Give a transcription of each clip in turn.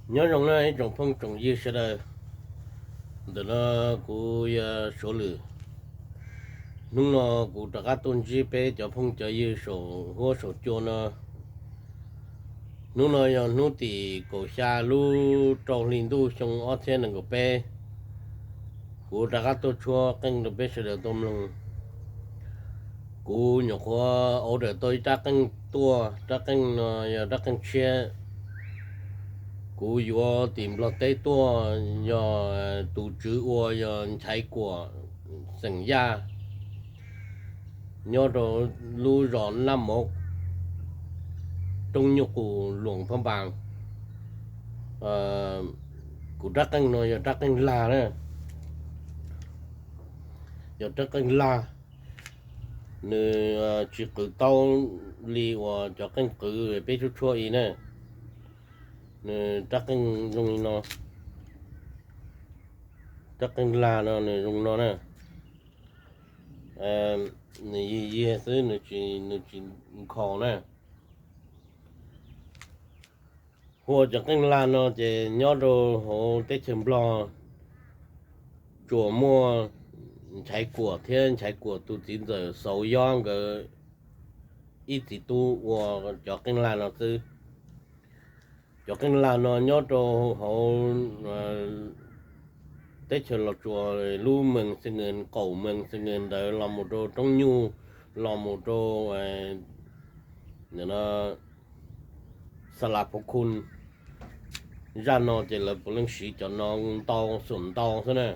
Nyob zoo na ib tsoom phooj tsoom ywg sawv daws, ntawm no kuv yog Suav Lwm. Hnub no kuv rov qab tuaj ntsib peb cov phooj cov ywg saum huab saum cua no. Hnub no yog hnub tim kaum xya lub rau hli ntuj xyoo ob txhiab nees nkaum peb. Kuv rov qab tuaj tshuab qeej rau peb sawv daws tau mloog. Kuv nyuam qhuav order tau ib rab qeej tuaj, rab qeej no yog rab qeej tshiab. Kuv yuav tim Nplog teb tuaj, yog tus tswv ua yog Nchaiv Kuam xeem Yaj, nyob rau lub zos Naj Mov, roob Nyuj Qus, Luam Phab Npas. Kuv rab qeej no yog rab qeej lag na, yog rab qeej lag. Nws tsis qwv taub li uas cov qeej qwv peb tshuab tshuab i na. Nws rab qeej zoo li no, rab qeej lag no nws zoo no na. Nws yig yig xwb, nws tsis nkhaus na. Hu ua cov qeej lag no ces nyob rau hauv teb chaws Nplog tsuas muaj Nchaiv Kuam thiab Nchaiv Kuam tus txiv ntxawm Xauv Yob nkawd ib txiv tub ua cov qeej lag no xwb. Cov qeej lag no nyob rau hauv teb chaws Los Tsuas, lub Mees Xees Nkees, qaum Mees Xees Nkees ntawd los mus rau Roob Nyuj, los mus rau Xa Las Phuv Khu. Zaj no ces lawv puav leej siv cov no ntau, xuam ntau xwb na.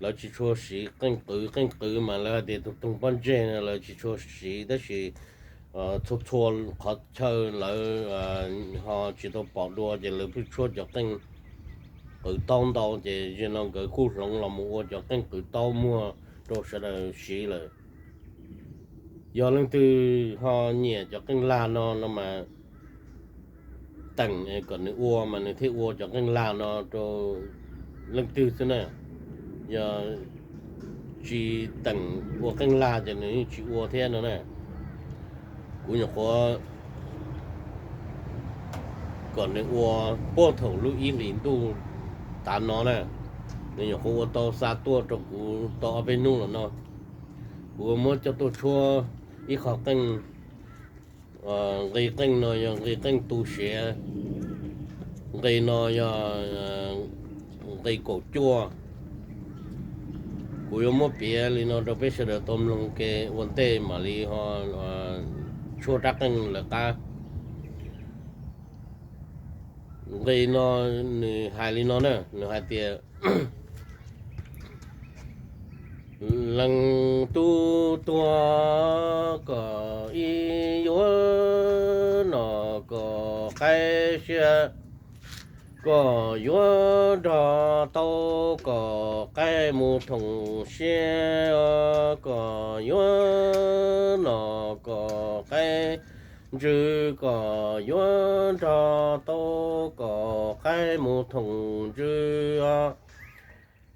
Lawv tsis tshua siv qeej qwv, qeej qwv mas lawv hais tias tus toog pob ntseg no lawv tsis tshua siv, tab sis txhua txhua qhov chaw lawv ho tsis tau pom dua ces lawv pheej tshuab cov qeej qwv taub ntau, ces zaum no nkawd kuj hloov los mus ua cov qeej qwv taub muag rau sawv daws siv lawm. Yog leej twg ho nyiam cov qeej lag no no mas teem kom nws ua mas nws thiaj ua cov qeej lag no rau leej twg xwb na. Yog tsis teem ua qeej lag ces nws yeej tsis ua thiab no na. Kuv nyuam qhuav kom nws ua puag thaum lub ib hlis ntuj tav no na. Nws nyuam qhuav ua tau xa tuaj rau kuv tau ob peb hnub los no. Kuv muab coj tuaj tshuab ib qho qeej. Nqi qeej no yog nqi qeej tu siav, nqi no yog nqi kaum cuaj. Kuv yuav muab piav li no rau peb sawv daws tau mloog ke ua ntej mam li ho tshuab rab qeej lawv qab. Nqi no nws hais li no na, nws hais tias, leej tub tuag kom ib yuav nom kom qaib siab, kom yuav nrog tau kom qaib mus thoom siab, kom yuav nom kom qaib ntsws, kom yuav nrog tau kom qaib mus thoom ntsws,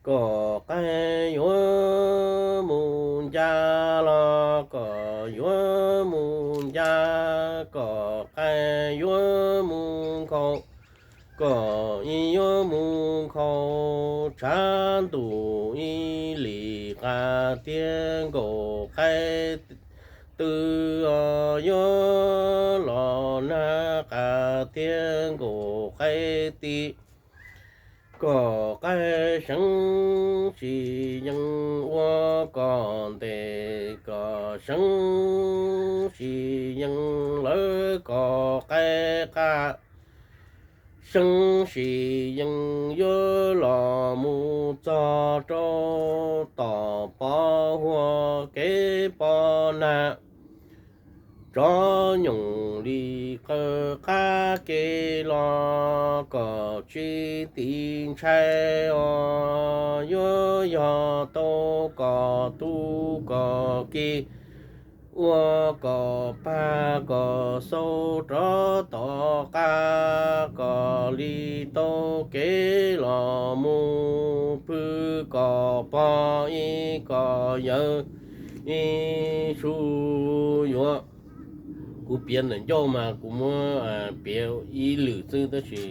kom qaib yuav mus ncaj los kom yuav mus ncaj, kom qaib yuav mus nkhaus, kom ib yuav mus nkhaus, tshav ntuj ib lim qab tiab nkaus qaib tw, yuav los nag qab tiab nkaus qaib ti, kom qaib seev sim yees ua kom ntes, kom seev sim yees lawv kom qaib qab, seev sim yees yuav los mus txog rau tom pov huab kev pov nag, tsob nyoos li qawv qab kev los kom tsis tiv ntshai os, yuav yog tau kom tu kom ki, ua kom pag kom xau rov tom qab, kom li tau kev los mus pw kom pog ib kom yawm ib su yuav, Kuv piav ntawm ncauj mas kuv muab piav ib lwm xwb, tab sis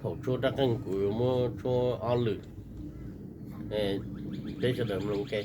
thaum tshuab rab qeej kuv yuav muab tshuab ob lwm. Peb sawv daws mloog ke.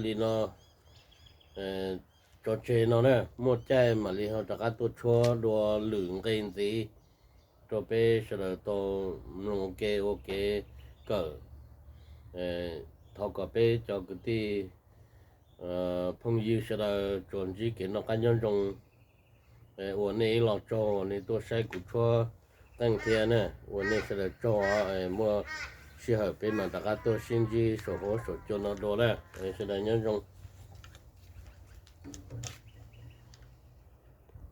li no tso tseg no na, muaj caij mam li ho rov qab tuaj tshuab dua lwm nqe ntxiv rau peb sawv daws tau mloog ua ke ua kev kawm. Thov kom peb cov kwv tij phooj ywg sawv daws tsuas ntsib kev noj qab nyob zoo, ua nej ib los tsaug nej tuaj saib kuv tshuab qeej thiab na, ua nej sawv daws tsaug. Muaj sij hawm peb mam rov qab tuaj sib ntsib saum huab saum cua no dua na, sawv daws nyob zoo.